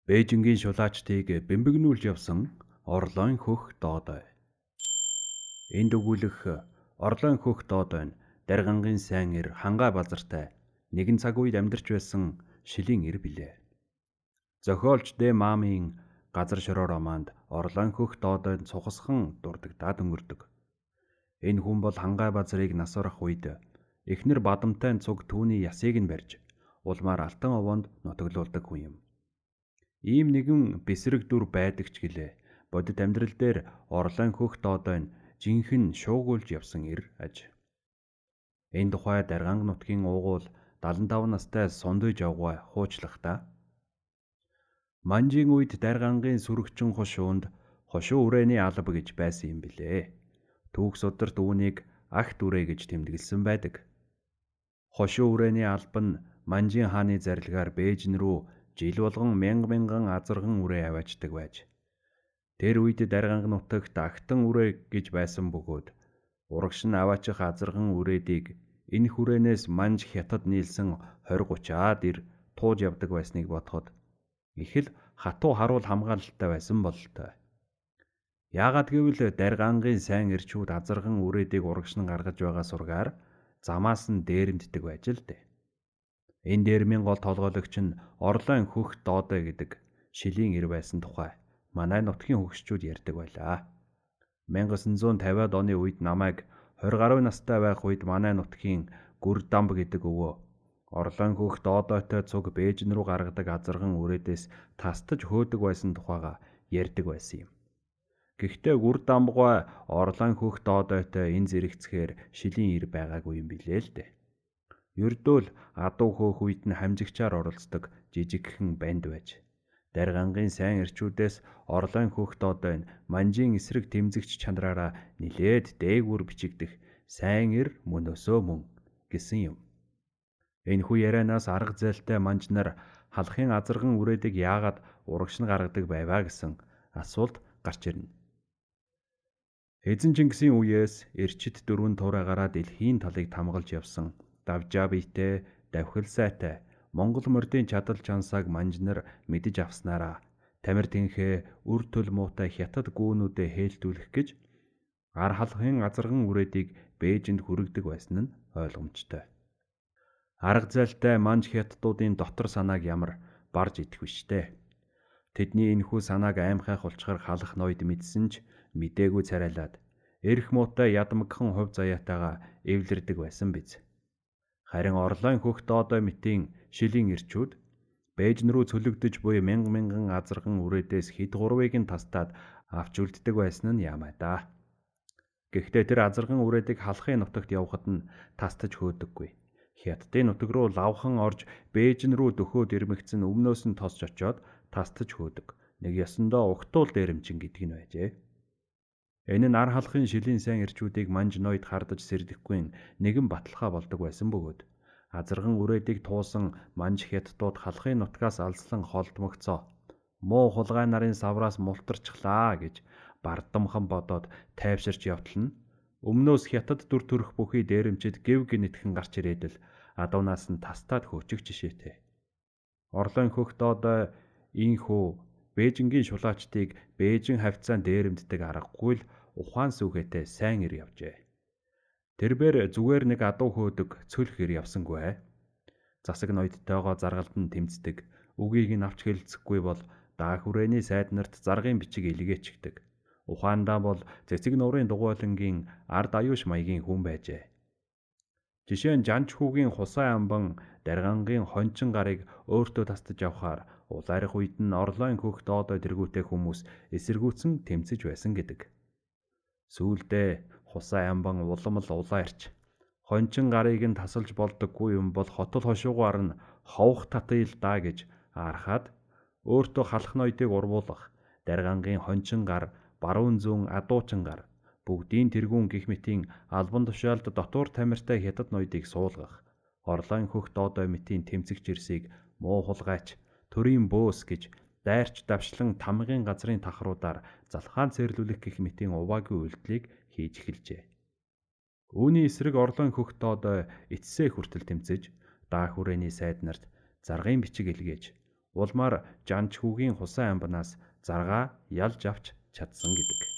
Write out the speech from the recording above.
Бээжингийн шулаачдыг бэмбэгнүүлж явсан Орлон хөх Доодой. Энд өгүүлэх Орлон хөх Доодой нь Даргангийн сайн эр Хангай базартай нэгэн цаг үед амьдарч байсан шилийн эр билээ. Зохиолч Д Мамын Газар шороо романд Орлон хөх Доодойн цухасхан дурддагдаад өнгөрдөг. Энэ хүн бол Хангай базарыг нас барах үед эхнэр Бадамтай цуг түүний ясыг нь барьж улмаар алтан овоонд нутаглуулдаг хүн юм. Ийм нэгэн бэсрэг дүр байдаг ч гэлээ. Бодит амьдрал дээр Орлон хөх Доодой нь жинхэнэ шуугуулж явсан эр аж. Энэ тухай Дарганг нутгийн уугуул 75 настай Сундуй Жавгай хуучлахдаа Манжийн үед Даргангийн сүрэгчин хошуунд хошуу үрээний алба гэж байсан юм билээ. Түүх сударт үүнийг агт үрээ гэж тэмдэглэсэн байдаг. Хошуу үрээний алба нь Манжийн хааны зарилгаар Бээжин рүү жил болгон мянга мянган азарган үрээ аваачдаг байж. Тэр үед Дарганг нутагт агтан үрээ гэж байсан бөгөөд урагш нь аваачих азарган үрээдийг энэ хүрээнээс Манж хятад нийлсэн 20 30-аад эр тууж явдаг байсныг бодоход их л хатуу харуул хамгаалалтай байсан бололтой. Яагаад гэвэл Даргангийн сайн эрчүүд азарган үрээдийг урагш нь гаргаж байгаа сургаар замаас нь дээрэмддэг байж л дээ. Энэ дээрмийн гол толгойлогч нь Орлон хөх Доодой гэдэг шилийн эр байсан тухай манай нутгийн хөгшчүүд ярьдаг байлаа. 1950-ад оны үед намайг 20 гаруй настай байх үед манай нутгийн Гүрдамб гэдэг өвөө Орлон хөх Доодойтой цуг Бээжин рүү гаргадаг азарган үрээдээс тастаж хөөдөг байсан тухайга ярьдаг байсан юм. Гэхдээ Гүрдамбгой Орлон хөх Доодойтой энэ зэрэгцгээр шилийн эр байгаагүй юм билээ л дээ. Ердөө л адуу хөөх үед нь хамжигчаар оролцдог жижигхэн банд байж. Даргангийн сайн эрчүүдээс Орлон хөх Доодой нь Манжийн эсрэг тэмцэгч чанараараа нилээд дээгүүр бичигдэх сайн эр мөнөөсөө мөн гэсэн юм. Энэхүү ярианаас арга зээлтэй манж нар халахын азарган үрээдэг яагаад урагш нь гаргадаг байваа гэсэн асуулт гарч ирнэ. Эзэн Чингисийн үеэс эрчит дөрвөн туурайгаараа дэлхийн талыг тамгалж явсан давжаа биетэй, давхил сайтай Монгол мордын чадал чансааг манж нар мэдэж авснараа тамир тэнхээ үр төл муутай хятад гүүнүүдээ хээлтүүлэх гэж ар халахын азарган үрээдийг Бээжинд хүргэдэг байсан нь ойлгомжтой. Арга зайлтай манж хятадуудын дотор санааг ямар барж идэх биш дээ. Тэдний энэхүү санааг аймхай хулчгар халах ноёд мэдсэн ч мдээгүй царайлаад эрх муутай ядмагхан хувь заяатайгаа эвлэрдэг байсан биз. Харин Орлон хөх Доодой мэтийн шилийн эрчүүд Бээжин рүү цөлөгдөж буй мянга мянган азарган үрээдээс хэд гурвыг нь тастаад авч үлддэг байсан нь яамай да. Гэхдээ тэр азарган үрээдийг халахын нутагт явхад нь тастаж хөөдөггүй. Хятадын нутаг руу лавхан орж Бээжин рүү дөхөөд ирмэгцэн өмнөөс нь тосч очиод тастаж хөөдөг. Нэг ёсондоо угтуул дээрэмчин гэдэг нь байжээ. Энэ нь ар халахын шилийн сайн эрчүүдийг манж ноёд хардаж сэрдэхгүй нэгэн баталгаа болдог байсан бөгөөд азарган үрээдийг туусан манж хятадууд халахын нутгаас алслан холдмогцоо муу хулгай нарын савраас мултарчглаа гэж бардамхан бодоод тайвширч явтал нь өмнөөс хятад дүр төрх бүхий дээрэмчид гэв гинэтхэн гарч ирээд л адуунаас нь тастаад хөөчих жишээтэй. Орлон хөх Доодой инхүү Бээжингийн шулаачдыг Бээжин хавьцаан дээрэмддэг аргагүй л ухаан сүхэтэй сайн эр явжээ. Тэрбээр зүгээр нэг адуу хөөдөг цөлх эр явсангүй. Засаг ноёдтойгоо заргалд нь тэмцдэг, үгийг нь авч хэлцэхгүй бол даах хүрээний сайд нарт заргын бичиг илгээчихдэг. Ухаандаа бол цэцэг нуурын дугуйлангийн ард аюуш маягийн хүн байжээ. Жишээ нь Жанчхүүгийн хусай амбан Даргангийн хончин гарыг өөртөө тастаж явхаар улайрах үед нь Орлон хөх Доодой тэргүүтэй хүмүүс эсэргүүцэн тэмцэж байсан гэдэг. Сүүлдээ хусай амбан улам л улайрч хончин гарыг нь тасалж болдоггүй юм бол хотол хошуугаар нь ховх татъя л даа гэж аархаад өөртөө халах ноёдыг урвуулах Даргангийн хончин гар, баруун зүүн адуучин гар бүгдийн тэргүүн гих мэтийн албан тушаалд дотуур тамиртай хятад ноёдыг суулгах Орлон хөх Доодой мэтийн тэмцэгч ирсийг муу хулгайч төрийн бөөс гэж дайрч давшлан тамгын газрын тахруудаар залхаан цэрлүүлэх гих мэтийн уваагүй үйлдэлийг хийж эхэлжээ. Үүний эсрэг Орлон хөх Доодой эцсээ хүртэл тэмцэж даах хүрээний сайд нарт заргын бичиг илгээж Улмаар Жанчхүүгийн хусайн амбнаас заргаа ялж авч чадсан гэдэг.